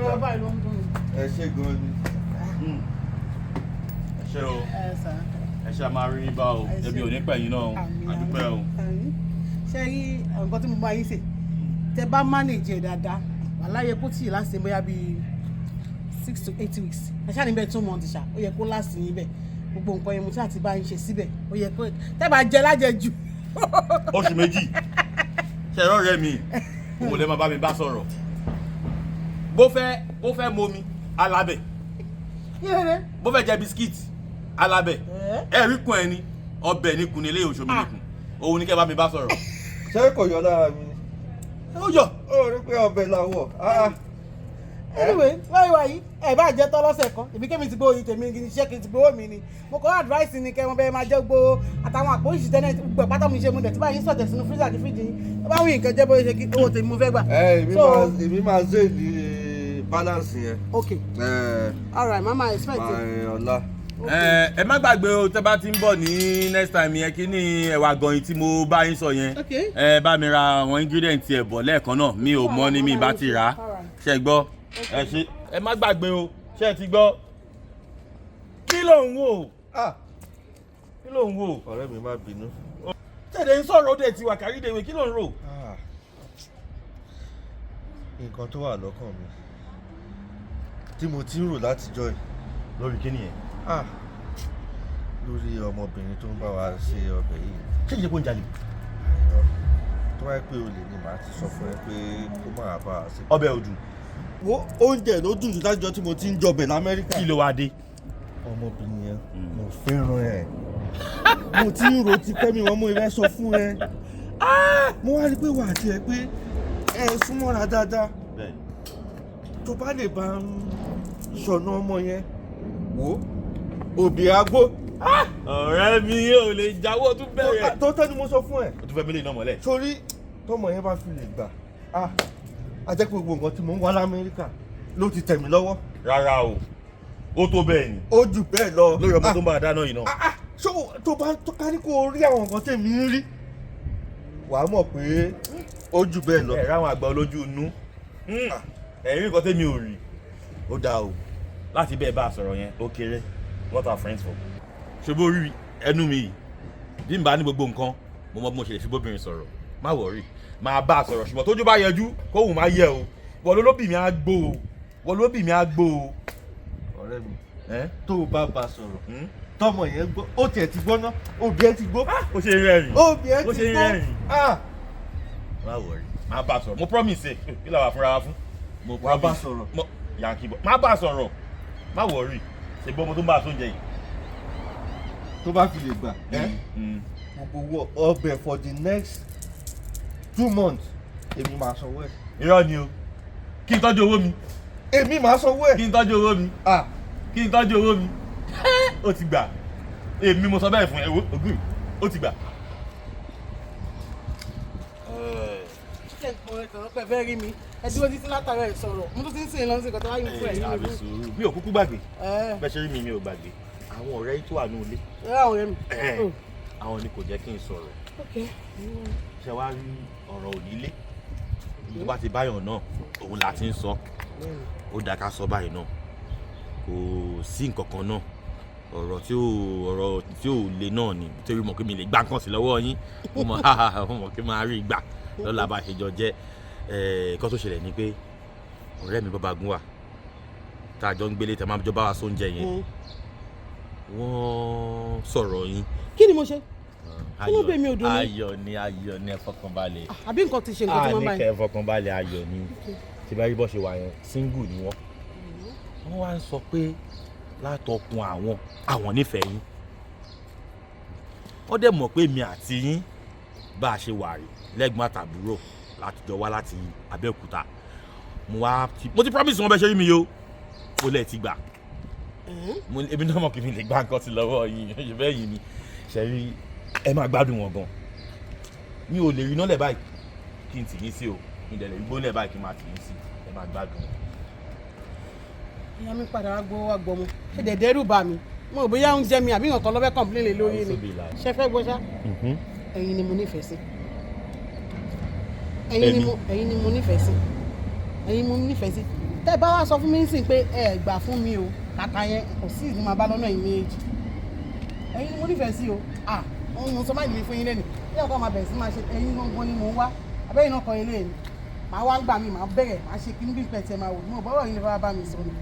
Pé báyìí ló ń dùn mí. Ẹ ṣé gan ni. Ẹ ṣé o. Ẹ sà. Ẹ ṣe, a máa rí yín bá o. Ẹ ṣé. Ebi ò ní pẹ̀yìn náà o. Àmín. Àdúpẹ́ o. Àmín. Ṣé rí nǹkan tí mo bá yín ṣe, tẹ bá manage ẹ̀ dáadáa, wà láyé kó tíì láti bóyá bíi 6 to 8 weeks. Ẹ ṣáà níbẹ̀ 2 months ṣá, ó yẹ kó last níbẹ̀. Gbogbo nǹkan yẹn mo ṣáà ti bá yín ṣe síbẹ̀, ó yẹ kó tẹ́ bá jẹ lájẹ jù. Oṣù 2. Ṣe ẹ̀rọ rẹ mi, òun lè máa bá mi bá sọ̀rọ̀. Bó fẹ́ momi alábẹ̀, bó fẹ́ jẹ biscuit alábẹ̀. Ẹ rí kun ẹni ọbẹ̀ ní kun ní ilé oṣù mi nìkun, òun ní kẹ́ bá mi bá sọ̀rọ̀. Ṣé kò yọ lára mi ni? Ó yọ. Ó rí pé ọbẹ̀ làwọ̀. Ah, Anyway, láyé wa yìí, ẹ bá jẹ tọ́ lọ́sẹ̀ kan, èmi kémi ti gbowó yìí tèmi kì í ṣe kì í ti gbowó mi ni. Mo kọ́ advice ni kẹ́ wọn bẹ́ẹ̀ máa jẹ́ gbowó àtàwọn àpò ìṣì tẹ́lẹ̀ gbogbo ẹ̀ pátá mi ṣe mo dẹ̀ tí báyìí sọ̀tẹ̀ sínú freezer àti fridge yín tó bá wí nǹkan jẹ́ bóyá ṣe kí owó tèmi mo fẹ́ gbà. Ẹ èmi So, máa zèlì balance yẹn. Ok. Ẹ Alright, mama expect it. Máa ọ̀la. Ẹ ẹ má gbàgbé o, tẹ́ bá ti ń bọ̀ ní next time yẹn, kí ni ẹ̀wà gọ̀yìn tí mo bá yín sọ yẹn? Ok. Ẹ bá mi ra àwọn ingredient ẹ̀ bọ̀ lẹ́ẹ̀kan náà. Mi ò mọ̀ ní mi bá ti rà á. Ṣe gbọ́? Ẹ ṣe, ẹ má gbàgbé o. Ṣe ti gbọ́? Kí ló ń wò? Ah, Kí ló ń wò? Ọ̀rẹ́ mi, má bínú. Tẹ̀lé ń sọ̀rọ̀, ó dẹ̀ ti wà kárídéwé. Kí ló ń rò? Ah, nǹkan tó wà lọ́kàn mi tí mo ti ń rò látijọ́ yìí. Lórí kí nìyẹn? Ah, lórí ọmọbìnrin tó ń bá wa ṣe ọbẹ̀ yìí. Ṣé ìṣe kó ń jalè? Àìrọ́, tó bá yẹ pé olè ni, màá ti sọ fún ẹ pé kó máa bá a ṣe. Ọbẹ̀ ò dùn? Wo, oúnjẹ ló dùn jù látijọ́ tí mo ti ń jọbẹ̀ l'Amẹ́ríkà. Kí ló wá dé? Ọmọbìnrin yẹn, mo fẹ́ràn ẹ̀. Mo ti ń ro tipẹ́ mi wọ́n mú ibẹ̀ sọ fún ẹ. Mo wá rí i pé wà á tiẹ̀ pé ẹ súnmọ́ra dáadáa. Bẹ́ẹ̀. Tó bá lè bá ń ṣọ̀nà ọmọ yẹn, wò ó, òbí agbó. Ọ̀rẹ́ mi ò lè jáwọ́, tún bẹ̀rẹ̀. Tó tọ́ ni mo sọ fún ẹ. O tún fẹ́ mílíọ̀nù náà mọ́lẹ̀. Sórí tọmọ yẹn bá fi lè gbà á, á jẹ́ pé gbogbo nǹkan tí mo ń wá l'Amẹ́ríkà ló ti tẹ̀ mí lọ́wọ́. Rárá o, ó tó bẹ́ẹ̀ ni? Ó jù bẹ́ẹ̀ lọ. Lórí ọmọ tó ń bá a dáná yìí náà? Ah, ah, ṣó tó bá tó ká ní kó o rí àwọn nǹkan tèmi ń rí, wàá mọ̀ pé ó jù bẹ́ẹ̀ lọ. Ẹ ráwọn àgbà olójú inú, ẹ̀rí nǹkan tẹ́mi ò rí. Ó dáa o, láti bẹ́ẹ̀ bá a sọ̀rọ̀ yẹn, ó kéré. What are friends for? Ṣe bó rí ẹnu mi yìí, bí n bá ní gbogbo nǹkan, mo mọ bí mo ṣe lè fi bóbìnrin sọ̀rọ̀. Má worry, máa bá a sọ̀rọ̀, ṣùgbọ́n tójú bá yẹjú kóhùn má yẹ o. Wọ́n ló lóbì mi á gbó o, wọ́n ló bì mí á gbó o. Ọ̀rẹ́ mi, Ẹ́? tó o bá bá a sọ̀rọ̀, Hmm? tọmọ yẹn gbọ́, ó tiẹ̀ ti gbọ́ ná, òbí ẹ ti gbọ́. Ó ṣe rẹ́rìn. Òbí ẹ Ó ti ṣe gbọ́. rẹ́rìn. Ah. Má worry, máa bá a sọ̀rọ̀, mo promise ẹ. Kí la wà fúnra wa fún? Mo Wàá bá promise. sọ̀rọ̀. Mo yankee bọ̀, má bá a sọ̀rọ̀, má worry. Ṣe gbọ́, ọmọ tó ń bá a sóúnjẹ yìí. Tó bá fi lè gbà ẹ́, gbogbo owó ọbẹ̀ for the next 2 months, èmi máa sanwó ẹ̀. Irọ́ ni o. Kí n tọ́jú owó mi? Èmi máa sanwó ẹ̀. Kí n tọ́jú owó mi? Ah. Kí n tọ́jú owó mi? Ó ti gbà. Èmi mo sọ bẹ́ẹ̀ fún ẹ. Wo ògùn, ó ti gbà. Ṣé nǹkan pẹ̀ fẹ́ rí mi? Ẹ dúró títí látara ẹ̀ sọ̀rọ̀, mo tún ti ń sìn lọ sí nǹkan tó wáyé fún ẹ̀ Àbí nínú. sùúrù, mi ò kúkú gbàgbé. Ẹ Bẹ́ẹ̀ ṣe rí mi, mi ò gbàgbé àwọn ọ̀rẹ́ yìí tó wà ní ilé. Ẹ àwọn ọ̀rẹ́ mi. Àwọn ni kò jẹ́ kí n sọ̀rọ̀. Ok. Ṣe wá rí ọ̀rọ̀ onílé tó bá ti báyọ̀ náà, òun la ti ń sọ. Ó dáa ká sọ báyìí náà, kò sí nǹkan kan náà, ọ̀rọ̀ tí ò le náà ni, torí mọ̀ pé mi lè gbá nǹkan sí lọ́wọ́ yín. Mo mọ̀ pé máa rí gbà lọ́la bá ṣe jọ jẹ́. Nǹkan tó ṣẹlẹ̀ ni pé ọ̀rẹ́ mi bàbá gún wa tá a jọ ń gbélé, tẹ máa jọ bá wa sóúnjẹ yẹn, wọ́n sọ̀rọ̀ yín. Kí ni mo ṣe? Kí ló bẹ̀ mí ò dùn mí? Ayọ̀ ni, ayọ̀ ni, ẹ fọkànbalẹ̀. Àbí nǹkan ti ṣe nǹkan tí wọ́n A ní báyìí? Kẹ́ ẹ fọkànbalẹ̀, ayọ̀ ni. Tí bá rí bọ́ ṣe wà yẹn, single ni wọ́n. Wọ́n wá ń sọ pé látọkùn àwọn, àwọn nífẹ̀ẹ́ yín. Wọ́n dẹ̀ mọ̀ pé èmi àti yín bá a ṣe wà rí lẹ́gbọ́n àtàbúrò látijọ́ wá láti Abẹ́òkúta. Mo ti promise wọn bẹ́ẹ̀ ṣe rí mi yó, mo lẹ̀ ti gbà. Èmi náà mọ̀ kí mi lè gbá nǹkan sí lọ́wọ́ yín ṣe bẹ́ẹ̀ yìí ni. Ṣe rí, ẹ máa gbádùn wọn gan. Mi ò lè rí iná lẹ̀ báyìí kí n tì yín sí o, mi dẹ̀ lè rí gbólẹ̀ báyìí kí n máa tì yín sí. Ẹ máa gbádùn wọn. Ìyá mi padà wá gbowó wá gbọmọ, ṣe dẹ̀dẹ̀ rù bà mí. Mo rò bóyá oúnjẹ mi àbí nǹkan lọ́fẹ́ complain lé lórí ni. Ṣe fẹ́ gbọ́ ṣá? Ẹ̀yin ni mo nífẹ̀ẹ́ sí. Ẹ̀yin ni Èmi? Mo ẹ̀yin ni mo nífẹ̀ẹ́ sí. Ẹ̀yin mo nífẹ̀ẹ́ sí. Tẹ́ bá wá sọ fún mi nísìnyí pé ẹ gbà fún mi o, kàkà yẹn kò sí ìdí máa bá lọ́nà ẹ̀yin méjì. Ẹ̀yin mo nífẹ̀ẹ́ sí o. Ah, òun mo sọ máa ní fún yín lẹ́nu. Bí ọkọ máa bẹ̀rẹ̀ sí máa ṣe ẹ̀yin gangan ni mò ń wá. Abẹ́yìn náà kọ ilé mi. Màá wá gbà mí, màá bẹ̀rẹ̀, màá ṣe kí ní bí pẹ̀tẹ̀ máa wò. Mo bọ́rọ̀ yín lè bá bá mi sọ ni.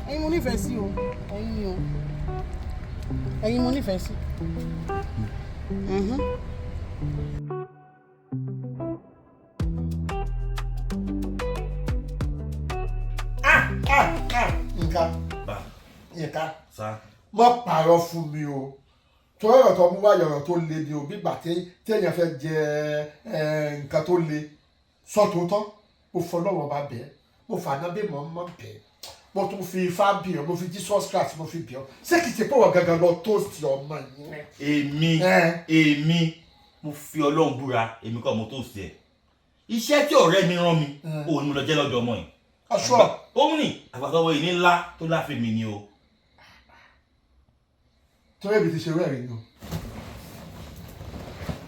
Ẹ̀yin mo nífẹ̀ẹ́ sí o. Ẹ̀yin ni o. Ẹ̀yin mo nífẹ̀ẹ́ sí. Mhm. Nǹkan Bá nǹkan sá. mọ́ pààrọ̀ fún mi o, torí ọ̀rọ̀ tó mú wáyé ọ̀rọ̀ tó le ni o, bí gbà téèyàn fẹ́ jẹ nǹkan tó le sọ tòótọ́. Mo fọlọ́wọ́ bá bẹ́ẹ̀, mo fàná bí mo mọ̀ bẹ́ẹ̀, mo tún fi ifá bì ọ́, mo fi Jesus Christ mo fi bì ọ́. Ṣé kìí ṣe pé wọ́n gangan lọ tóòsì ọmọ yìí? Èmi Ẹ. èmi mo fi Ọlọ́run búra, èmi kọ́ mo tó sí ẹ. Iṣẹ́ tí ọ̀rẹ́ mi rán mi, òun ni mo lọ jẹ́ lọ́dọ̀ ọmọ yìí. Aṣọ Òun ni àgbàtọ́wọ́ yìí ní ńlá tó láfi mi ni o. Torí èmi ti ṣe rẹ́ẹ̀rí ni o,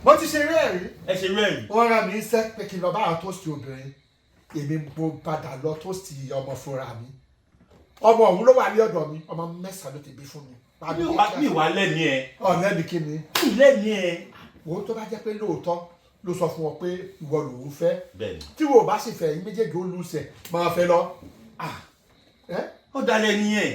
mo ti ṣe rẹ́ẹ̀rí. Ẹ ṣe rẹ́ẹ̀rí. Wọ́n rán mi iṣẹ́ pé kí n lọ bá àwọn tóòsì obìnrin. Èmi mo padà lọ tóòsì ọmọ fúnra mi. Ọmọ ọ̀hún ló wà ní ọ̀dọ̀ mi, ọmọ mẹ́sàn-án ló ti bí fún mi. Mi wà lẹ́mìí ẹ. Ọ̀lẹ́mi kí ni? Mi lẹ́mìí ẹ. Wo, tó bá jẹ́ pé lóòótọ́ ló sọ fún ọ pé ìwọ lòún fẹ́, Bẹ́ẹ̀ni. tí wo bá sì fẹ́, yín méjèèjì ó lùsẹ̀ máa fẹ́ lọ. Ẹ́? Ó dalẹ̀ nìyẹn.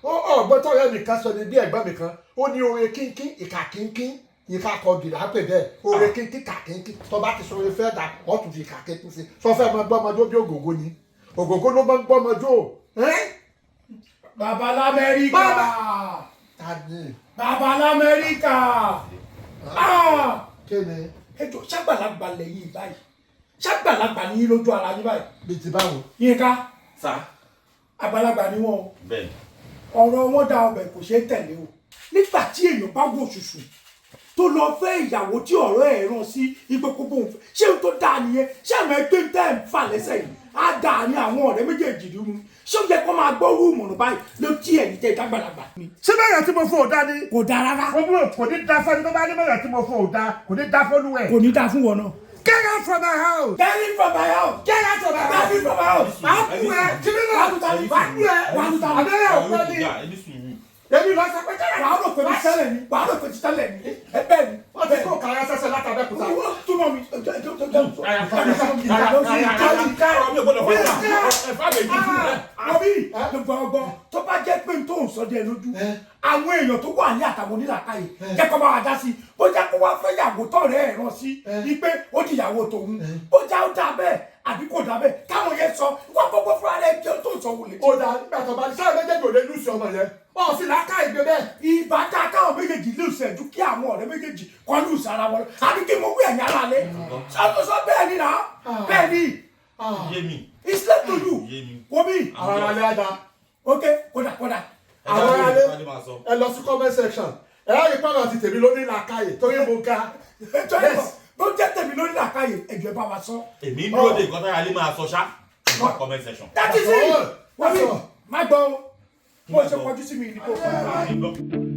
Ọgbọ́n tọ́rẹ́ mi kan sọ ni bí ẹ̀gbọ́n mi kan, ó ní oore kínkín ìkà kínkín, ìkà kọgì là ń pè bẹ́ẹ̀. Oore kínkín ìkà kínkín, tó bá ti sọ oore fẹ́ dà, ọ́ tún fi ìkà kínkín sí. Sọ fẹ́ máa gbọ́mọdó bí ògògó ni, ògògó ló máa ń gbọ́mọdó. Ẹ́. Bàbá l'Amẹ́ríkà. Bàbá. Ta ni? Bàbá l'Amẹ́ríkà. Ah! Kí ni? Ẹ jọ, ṣàgbàlagbà lẹ́yìn báyìí, ṣàgbàlagbà ní lójú ara yín báyìí? Bí ti báwo? Yínká. Sá. Àgbàlagbà ni wọn o. Bẹ́ẹ̀ni. Ọ̀rọ̀ wọn dá ọbẹ̀, kò ṣeé tẹ̀lé o. Nígbà tí èèyàn bá wò ṣùṣù tó lọ fẹ́ ìyàwó tí ọ̀rọ̀ ẹ̀ rán sí ipò kókó òun fẹ́, ṣé ohun tó dáa nìyẹn? Ṣé àwọn ẹgbẹ́ tẹ́ ẹ̀ ń fà lẹ́sẹ̀ yìí á dáa ní àwọn ọ̀rẹ́ méjèèjì rú? Ṣé ó yẹ kó máa gbọ́ rúùmù báyìí ló tí ẹ̀yìn tẹ́ dágbàlagbà? Ṣé bẹ́ẹ̀ tí mo fún ò dá ni? Kò dáa rárá. Mo búrò kò ní dá fẹ́ni tó bá ní bẹ́ẹ̀ tí mo fún ò dá, kò ní dá fọ́lú ẹ̀. Kò ní dáa fún wọn náà. Get out from my house! Get in from my house! Get out from my house! Get in from my house! Màá kú ẹ! Jimmy náà! Màá kú ẹ! Abẹ́rẹ́ òpó ni. Ẹni sùúrù. Èmi lọ sọ pé jẹ́rẹ̀. Wàá rò pé ti tẹ́lẹ̀ ni, wàá rò pé ti tẹ́lẹ̀ ni, ẹ bẹ́ẹ̀ ni. Wọ́n ti kó kàrà sẹ́sẹ̀ látàbẹ́kúta. Wọ́n túmọ̀ mi. Mi ò gbọ́dọ̀ fọ́ ẹ̀fà méjì fún ẹ. Àbí gbogbo ọgbọ́n tó bá jẹ́ pé n tó ń sọ díẹ̀ lójú àwọn èèyàn tó wà ní àtàwọn onílàkàyè, jẹ́ kó bá wa dá sí i. Bó jẹ́ kó wá fẹ́ yàwó tọ̀rẹ́ ẹ̀ rán sí i pé ó di ìyàwó tòun, bó jẹ́ ó dá bẹ́ẹ̀ àbí kò dá bẹ́ẹ̀, káwọn yẹn sọ wọ́n gbogbo fúnra rẹ̀ jẹ́ tó ń sọ wọlé. Ó dáa, nígbà tó bá ní sáà méjèèjì ò lè lùsì ọmọ yẹn. Wọ́n sì láká ìgbé bẹ́ẹ̀. Ìbá dá káwọn méjèèjì lùsẹ̀ ju kí àwọn ọ̀rẹ́ méjèèjì kọ́ lùsẹ̀ ara wọn lọ. Àbí kí mo wí, ẹ̀yìn ara lé sọ́sọ́? Bẹ́ẹ̀ ni náà, bẹ́ẹ̀ ni. Yé mi. It's left to you. Yé mi. Wọ́n bí. Àwọn ará ilé á da. Ok, kódà kódà. Àwọn ará ilé, ẹ lọ sí comment section. Ẹ á rí pọ́nà ti tèmi lóní làákàyè torí mo ga. Ètò ẹ̀kọ́ bó jẹ́ tèmi lórí làkàyè, ẹ̀jọ̀ ẹ bá wa sọ. Èmi ń dúró de nǹkan tára lè máa sọ ṣá nípa comment section. That is it. Wọ́n bí má gbọ́ o, bó ṣe kọjú sí mi ní kò kọjú. Gbọ́.